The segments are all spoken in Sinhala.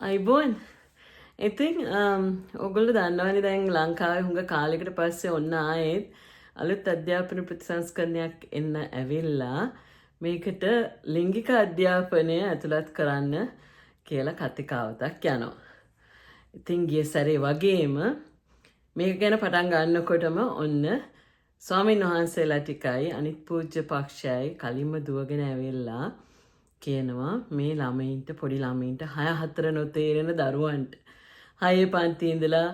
ආයුබෝවන්. ඉතින් ඔගොල්ලෝ දන්නවනේ, දැන් ලංකාවේ හුඟ කාලෙකට පස්සේ ඔන්න ආයෙත් අලුත් අධ්‍යාපන ප්‍රතිසංස්කරණයක් එන්න ඇවිල්ලා, මේකට ලිංගික අධ්‍යාපනය ඇතුළත් කරන්න කියලා කතිකාවතක් යනවා. ඉතින් ගිය සැරේ වගේම මේක ගැන පටන් ගන්නකොටම ඔන්න ස්වාමීන් වහන්සේලා ටිකයි අනිත් පූජ්‍ය පක්ෂයයි කලින්ම දුවගෙන ඇවිල්ලා කියනවා මේ ළමයින්ට, පොඩි ළමයින්ට, හය හතර නොතේරෙන දරුවන්ට හයේ පන්ති ඉඳලා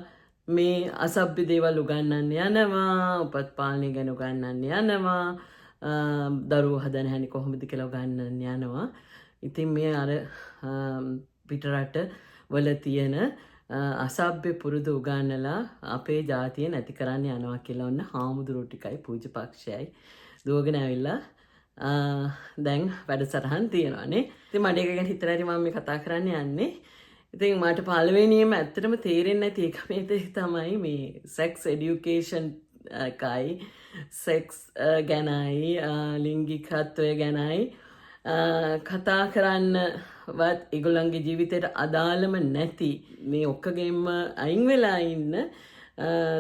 මේ අසභ්‍ය දේවල් උගන්වන්න යනවා, උපත් පාලනය ගැන උගන්වන්න යනවා, දරුවෝ හදන හැටි කොහොමද කියලා උගන්වන්න යනවා. ඉතින් මේ අර පිටරට වල තියෙන අසභ්‍ය පුරුදු උගන්වලා අපේ ජාතිය නැති කරන්න යනවා කියලා ඔන්න හාමුදුරුවෝ ටිකයි පූජ්‍ය පක්ෂයයි දුවගෙන ඇවිල්ලා දැන් වැඩසටහන් තියෙනවානේ. ඉතින් මට ඒක ගැන හිතලා මම මේ කතා කරන්න යන්නේ. ඉතින් මට පළවෙනියම ඇත්තටම තේරෙන්නේ නැති එක මේ දේ තමයි, මේ සෙක්ස් එඩියුකේෂන් එකයි සෙක්ස් ගැනයි ලිංගිකත්වය ගැනයි කතා කරන්නවත් ඒගොල්ලන්ගේ ජීවිතයට අදාළම නැති, මේ ඔක්කොගෙම අයින් වෙලා ඉන්න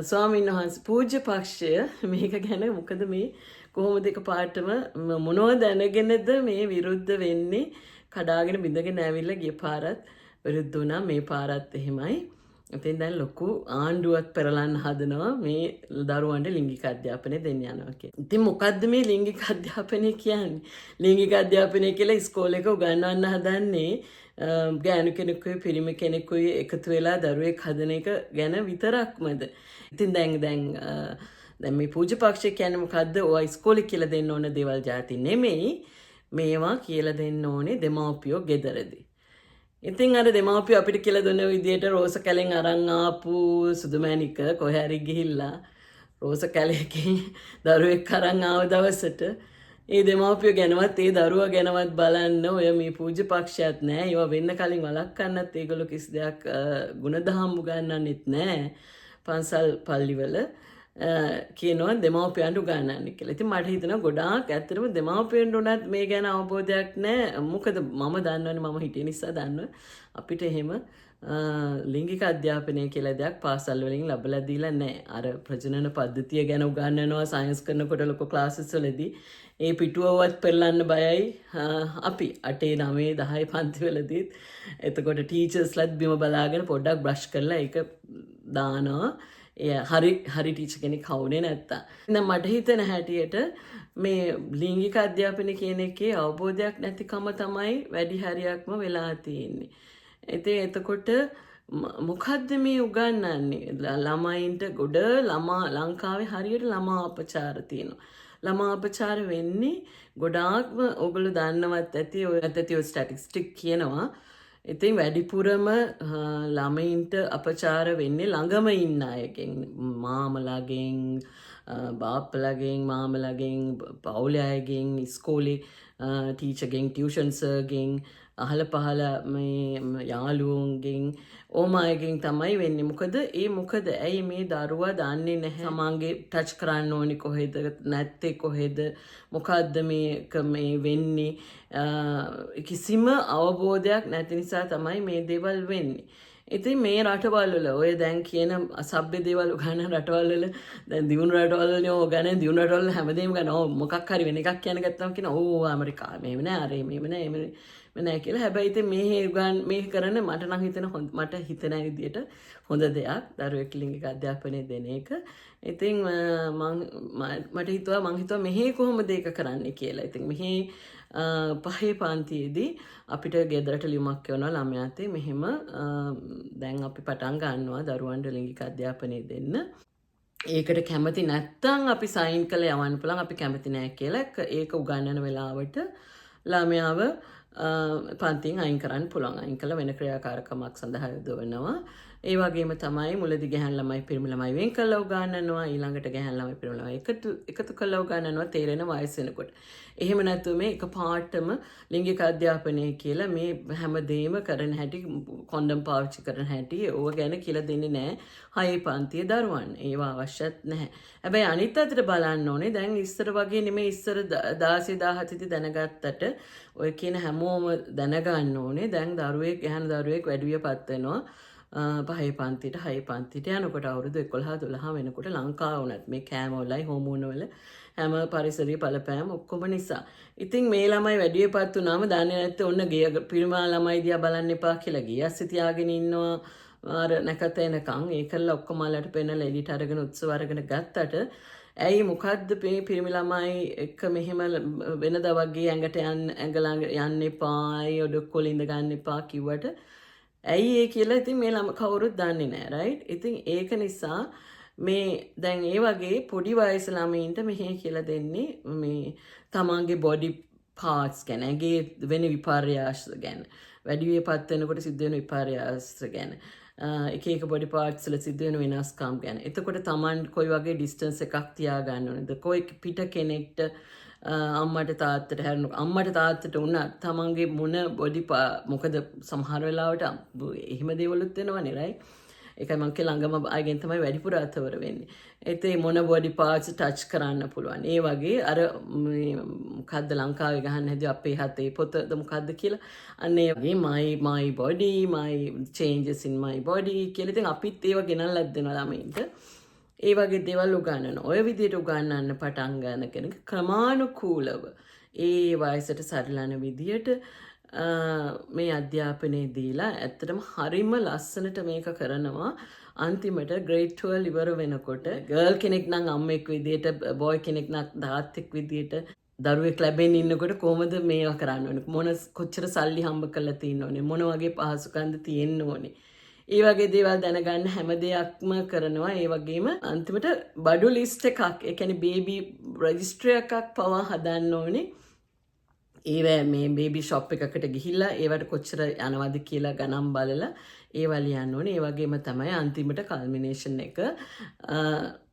ස්වාමීන් වහන්සේ පූජ්‍ය පක්ෂය මේක ගැන මොකද මේ කොහොමද එකපාරටම මොනව දැනගෙනද මේ විරුද්ධ වෙන්නේ? කඩාගෙන බිඳගෙන ඇවිල්ලා ගිය පාරත් විරුද්ධ වුණා, මේ පාරත් එහෙමයි. ඉතින් දැන් ලොකු ආණ්ඩුවක් පෙරලන්න හදනවා මේ දරුවන්ට ලිංගික අධ්‍යාපනය දෙන්න යනවා කියලා. ඉතින් මොකද්ද මේ ලිංගික අධ්‍යාපනය කියන්නේ? ලිංගික අධ්‍යාපනය කියලා ඉස්කෝලේක උගන්වන්න හදන්නේ ගෑනු කෙනෙකුයි පිරිමි කෙනෙකුයි එකතු වෙලා දරුවෙක් හදන එක ගැන විතරක්මද? ඉතින් දැන් දැන් දැන් මේ පූජ්‍ය පක්ෂය කියන්නේ මොකද්ද? ඔයා ඉස්කෝලේ කියලා දෙන්න ඕන දේවල් ජාති නෙමෙයි. මේවා කියලා දෙන්න ඕනේ දෙමව්පියෝ ගෙදරදී. ඉතින් අර දෙමව්පියෝ අපිට කියලා දුන්න විදියට රෝස කැලෙන් අරන් ආපු සුදුමැණික කොහේ හරි ගිහිල්ලා රෝස කැලේකින් දරුවෙක් අරන් ආව දවසට ඒ දෙමව්පියෝ ගැනවත් ඒ දරුවා ගැනවත් බලන්න ඔය මේ පූජ්‍ය පක්ෂයත් නෑ. ඒවා වෙන්න කලින් වළක්වන්නත් ඒගොල්ලෝ කිසි දෙයක් ගුණදහම් උගන්වන්නෙත් නෑ. පන්සල් පල්ලිවල කියනවා දෙමව්පියන්ට උගන්වන්න කියලා. ඉතින් මට හිතෙනවා ගොඩාක් ඇත්තටම දෙමව්පියන්ට උනත් මේ ගැන අවබෝධයක් නෑ. මොකද මම දන්නවනේ, මම හිටිය නිසා දන්නවා. අපිට එහෙම ලිංගික අධ්‍යාපනය කියලා දෙයක් පාසල් වලින් ලබලා දීලා නෑ. අර ප්‍රජනන පද්ධතිය ගැන උගන්වනවා සයන්ස් කරනකොට ලොකු ක්ලාසස් වලදී. ඒ පිටුවවත් පෙරලන්න බයයි අපි 8 9 10 පන්ති වලදීත්. එතකොට ටීචර්ස්ලත් බිම බලාගෙන පොඩ්ඩක් බ්‍රෂ් කරලා ඒක දානවා. එය හරි හරි ටීචර් කෙනෙක් හවුනේ නැත්තම්. දැන් මට හිතෙන හැටියට මේ ලිංගික අධ්‍යාපනය කියන එකේ අවබෝධයක් නැතිකම තමයි වැඩි හරියක්ම වෙලා තියෙන්නේ. ඉතින් එතකොට මොකද්ද මේ උගන්වන්නේ? ළමයින්ට ගොඩ ළමා ලංකාවේ හරියට ළමා අපචාර තියෙනවා. ළමා අපචාර වෙන්නේ ගොඩාක්ම ඔයගොල්ලෝ දන්නවත් ඇති, ඔය ඇති ඔය ස්ටැටිස්ටික් කියනවා. ඉතින් වැඩිපුරම ළමයින්ට අපචාර වෙන්නේ ළඟම ඉන්න අයගෙන්, මාමලාගෙන්, බාප්පලාගෙන්, මාමලාගෙන්, පවුලේ අයගෙන්, ඉස්කෝලේ ටීචර්ගෙන්, ටියුෂන් සර්ගෙන්, අහල පහල මේ යාළුවන්ගෙන්, ඕම අයගෙන් තමයි වෙන්නේ. මොකද ඒ මොකද ඇයි මේ දරුවා දන්නේ නැහැ තමන්ගේ ටච් කරන්න ඕනි කොහෙද, නැත්තේ කොහෙද, මොකද්ද මේක මේ වෙන්නේ, කිසිම අවබෝධයක් නැති නිසා තමයි මේ දේවල් වෙන්නේ. ඉතින් මේ රටවල් වල ඔය දැන් කියන අසභ්‍ය දේවල් උගන්වන රටවල් වල, දැන් දියුණු රටවල් වලනේ ඕක ගන්න. දියුණු රටවල් වල හැමදේම ගන්න. ඔව්, මොකක් හරි වෙන එකක් කියන ගත්තම කියන ඕ ඇමරිකාවේ මෙහෙම නෑ, අර මෙහෙම නෑ, එහෙම නෑ කියලා. හැබැයි ඉතින් මේ උගන් මේ කරන මට නම් හිතෙන හොඳ, මට හිතෙන විදියට හොඳ දෙයක් දරුවෙක් ලිංගික අධ්‍යාපනය දෙන එක. ඉතින් මං මට හිතුවා මං හිතුවා මෙහි කොහොමද ඒක කරන්නේ කියලා. ඉතින් මෙහි පහේ පන්තියේදී අපිට ගෙදරට ලියුමක් එවනවා ළමයාට, මෙහෙම දැන් අපි පටන් ගන්නවා දරුවන්ට ලිංගික අධ්‍යාපනය දෙන්න. ඒකට කැමති නැත්තම් අපි සයින් කරලා යවන්න පුළුවන් අපි කැමති නෑ කියලා. ඒක උගන්වන වෙලාවට ළමයාව පන්තියෙන් අයින් කරන්න පුළුවන්. අයින් කළා වෙන ක්‍රියාකාරකමක් සඳහා යොදවනවා. ඒ වගේම තමයි මුලදි ගැහැණු ළමයි පිරිමි ළමයි වෙන් කරලා උගන්වනවා. ඊළඟට ගැහැණු ළමයි පිරිමි ළමයි එකතු එකතු කරලා උගන්වනවා තේරෙන වයස වෙනකොට. එහෙම නැතුව මේ එක පාටම ලිංගික අධ්‍යාපනය කියලා මේ හැමදේම කරන හැටි, කොන්ඩම් පාවිච්චි කරන හැටි, ඕව ගැන කියලා දෙන්නේ නෑ හයේ පන්තියේ දරුවන්. ඒවා අවශ්‍යත් නැහැ. හැබැයි අනිත් අතට බලන්න ඕනේ, දැන් ඉස්සර වගේ නෙමෙයි. ඉස්සර 16 17 දී දැනගත්තට ඔය කියන හැමෝම දැනගන්න ඕනේ. දැන් දරුවෙක්, ගැහැණු දරුවෙක් වැඩිවිය පත් වෙනවා පහේ පන්තියට, හයේ පන්තියට යනකොට, අවුරුදු 11 12 වෙනකොට ලංකාව වුණත් මේ කෑම වලයි හෝමෝන වල හැම පරිසරීය බලපෑම් ඔක්කොම නිසා. ඉතින් මේ ළමයි වැඩිවිය පත් වුණාම දන්නේ නැත්තේ ඔන්න ගේ පිරිමි ළමයි දිහා බලන්න එපා කියලා ගේ අස්සේ තියාගෙන ඉන්නවා අර නැකත එනකන්. ඒ කරලා ඔක්කොම අලට පෙන්නලා එළියට අරගෙන උත්සව අරගෙන ගත්තට ඇයි, මොකද්ද මේ පිරිමි ළමයි එක්ක මෙහෙම වෙනදා වගේ ඇඟට යන්න, ඇඟ ළඟ යන්න එපා, ඒ ඔඩොක්කොල ඉඳ ගන්න එපා කිව්වට ඇයි ඒ කියලා ඉතින් මේ ළම කවුරුත් දන්නේ නෑ, රයිට්? ඉතින් ඒක නිසා මේ දැන් ඒ වගේ පොඩි වයස ළමයින්ට මෙහෙ කියලා දෙන්නේ මේ තමන්ගේ බොඩි පාර්ට්ස් ගැන, ඇඟේ වෙන විපර්යාස ගැන, වැඩි විය පත් වෙනකොට සිද්ධ වෙන විපර්යාස ගැන, එක එක බොඩි පාර්ට්ස් වල සිද්ධ වෙන වෙනස්කම් ගැන. එතකොට තමන් කොයි වගේ ඩිස්ටන්ස් එකක් තියාගන්න ඕනේද? කොයි පිට කෙනෙක්ට, අම්මට තාත්තට හැරුණු අම්මට තාත්තට වුණත් තමන්ගේ මොන බොඩි, මොකද සමහර වෙලාවට එහෙම දේවලුත් වෙනවනේ, රයිට්? ඒකයි මං කිය ළඟම අයගෙන් තමයි වැඩිපුර අතවර වෙන්නේ. ඒත් මොන බොඩි පාර්ට්ස් ටච් කරන්න පුළුවන්. ඒ වගේ අර මේ මොකද්ද ලංකාවේ ගහන්න හැදුවේ අපේ හතේ පොතද මොකද්ද කියලා. අන්න ඒ වගේ my my body, my changes in my body කියලා ඉතින් අපිත් ඒව ගෙනල්ලත් දෙනවා ළමයින්ට. ඒ වගේ දේවල් උගන්වනවා. ඔය විදිහට උගන්වන්න පටන් ගන්න කෙනෙක් ක්‍රමානුකූලව ඒ වයසට සරිලන විදියට මේ අධ්‍යාපනය දීලා ඇත්තටම හරිම ලස්සනට මේක කරනවා. අන්තිමට ග්‍රේඩ් 12 ඉවර වෙනකොට ගර්ල් කෙනෙක් නම් අම්මෙක් විදියට, බෝයි කෙනෙක් නම් තාත්තෙක් විදියට දරුවෙක් ලැබෙන්න ඉන්නකොට කොහොමද මේවා කරන්න ඕනේ, මොන කොච්චර සල්ලි හම්බ කරලා තියෙන්න ඕනේ, මොන වගේ පහසුකම්ද තියෙන්න ඕනේ, ඒ වගේ දේවල් දැනගන්න හැම දෙයක්ම කරනවා. ඒ වගේම අන්තිමට බඩු ලිස්ට් එකක්, ඒ කියන්නේ බේබි රෙජිස්ට්‍රි එකක් පවා හදන්න ඕනේ. ඒවැ මේ බේබි ෂොප් එකකට ගිහිල්ලා ඒවට කොච්චර යනවද කියලා ගණන් බලලා ඒවා ලියන්න ඕනේ. ඒ වගේම තමයි අන්තිමට කල්මිනේෂන් එක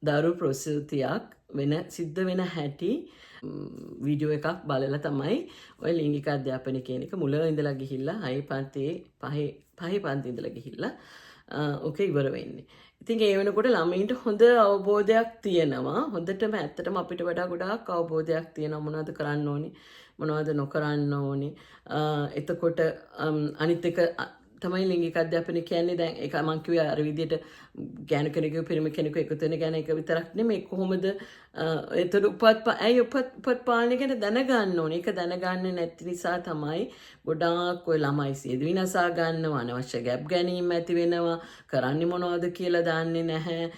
දරු ප්‍රසූතියක් වෙන සිද්ධ වෙන හැටි වීඩියෝ එකක් බලලා තමයි ඔය ලිංගික අධ්‍යාපනය කියන එක මුල ඉඳලා ගිහිල්ලා හයේ පන්තියේ, පහේ පහේ පන්ති ඉඳලා ගිහිල්ලා ඕක ඉවර වෙන්නේ. ඉතින් ඒ වෙනකොට ළමයින්ට හොඳ අවබෝධයක් තියෙනවා. හොඳටම ඇත්තටම අපිට වඩා ගොඩාක් අවබෝධයක් තියෙනවා මොනවද කරන්න ඕනි, මොනවද නොකරන්න ඕනි. එතකොට අනිත් එක තමයි ලිංගික අධ්‍යාපනය කියන්නේ. දැන් ඒක මං කිව්වේ අර විදියට ගෑනු කෙනෙකු පිරිමි කෙනෙකු එකතු වෙන ගැන එක විතරක් නෙමෙයි. කොහොමද එතකොට උපත්, ඇයි උපත් උපත් පාලනය ගැන දැනගන්න ඕනේ. ඒක දැනගන්නේ නැති නිසා තමයි ගොඩාක් ඔය ළමයි සියදිවි විනාසා ගන්නවා, අනවශ්‍ය ගැප් ගැනීම ඇති වෙනවා, කරන්නේ මොනවද කියලා දන්නේ නැහැ,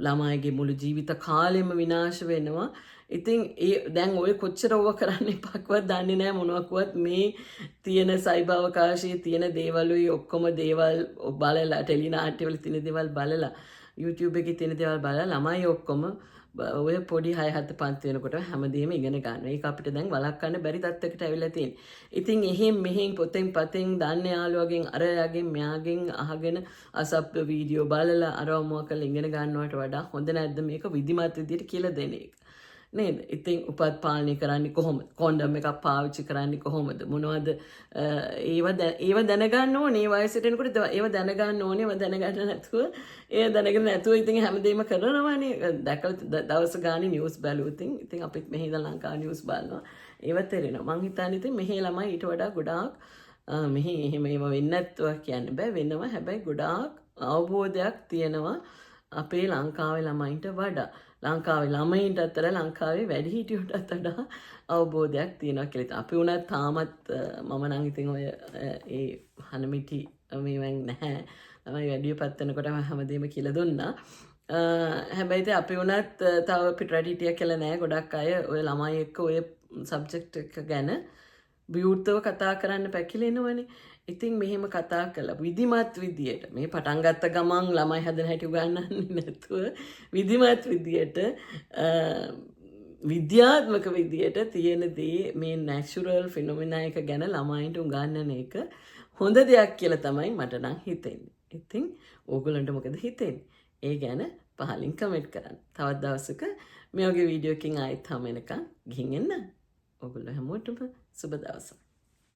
ළමයිගේ මුළු ජීවිත කාලෙම විනාශ වෙනවා. ඉතින් ඒ දැන් ඔය කොච්චර ඕව කරන්න එපාක්වත් දන්නේ නැහැ මොනවාක්වත්. මේ තියෙන සයිබර් අවකාශයේ තියෙන දේවලුයි ඔක්කොම දේවල් බලලා, ටෙලි නාට්‍යවල තියෙන දේවල් බලලා, YouTube එකේ තියෙන දේවල් බලලා ළමයි ඔක්කොම ඔය පොඩි 6 7 පන්ති වෙනකොට හැමදේම ඉගෙන ගන්නවා. ඒක අපිට දැන් වළක්වන්න බැරි තත්ත්වයකට ඇවිල්ලා තියෙන්නේ. ඉතින් එහෙන් මෙහෙන් පොතෙන් පතෙන් දන්න යාළුවගෙන් අරයාගෙන් මෙයාගෙන් අහගෙන අසභ්‍ය වීඩියෝ බලලා අරව මොවා කරලා ඉගෙන ගන්නවට වඩා හොඳ නැද්ද මේක විධිමත් විදියට කියලා දෙන එක? නේද? ඉතින් උපත් පාලනය කරන්නේ කොහොමද? කොන්ඩම් එකක් පාවිච්චි කරන්නේ කොහොමද? මොනවද ඒව දැනගන්න ඕනේ. ඒ වයසට එනකොට ඒව දැනගන්න ඕනේ. ඒව දැනගන්න නැතුව, ඒ දැනගෙන නැතුව ඉතින් හැමදේම කරනවානේ. දැකලා දවස ගානේ නිවුස් බැලුවොත් ඉතින් ඉතින් අපිත් මෙහි ඉඳන් ලංකාව නිවුස් බලනවා. ඒව තේරෙනවා. මං හිතන්නේ ඉතින් මෙහි ළමයි ඊට වඩා ගොඩාක්, මෙහි එහෙම ඒව වෙන්නේ නැත්තුව කියන්න බෑ, වෙනවා. හැබැයි ගොඩාක් අවබෝධයක් තියෙනවා අපේ ලංකාවේ ළමයින්ට වඩා. ලංකාවේ ළමයින්ටත් වඩා, ලංකාවේ වැඩිහිටියන්ටත් වඩා අවබෝධයක් තියෙනවා කියලා හිතනවා. අපි වුණත් තාමත් මම නම් ඉතින් ඔය ඒ හනමිටි මේවෙන් නැහැ. ළමයි වැඩිව පත් වෙනකොටම හැමදේම කියලා දුන්නා. හැබැයි ඉතින් අපි වුණත් තව පිටරට හිටියා කියලා නෑ. ගොඩක් අය ඔය ළමයි එක්ක ඔය සබ්ජෙක්ට් එක ගැන විවෘතව කතා කරන්න පැකිලෙනවනේ. ඉතින් මෙහෙම කතා කළා විධිමත් විදියට, මේ පටන් ගත්ත ගමන් ළමයි හදන හැටි උගන්වන්නේ නැතුව, විධිමත් විදියට, විද්‍යාත්මක විදියට තියෙන දේ, මේ නැචරල් ෆිනොමිනා එක ගැන ළමයින්ට උගන්වන එක හොඳ දෙයක් කියලා තමයි මට නම් හිතෙන්නේ. ඉතින් ඕගොල්ලන්ට මොකද හිතෙන්නේ? ඒ ගැන පහලින් කමෙන්ට් කරන්න. තවත් දවසක මේ වගේ වීඩියෝ එකකින් ආයෙත් හමු වෙනකන් ගිහින් එන්න. ඔයගොල්ලෝ හැමෝටම සුබ දවසක්.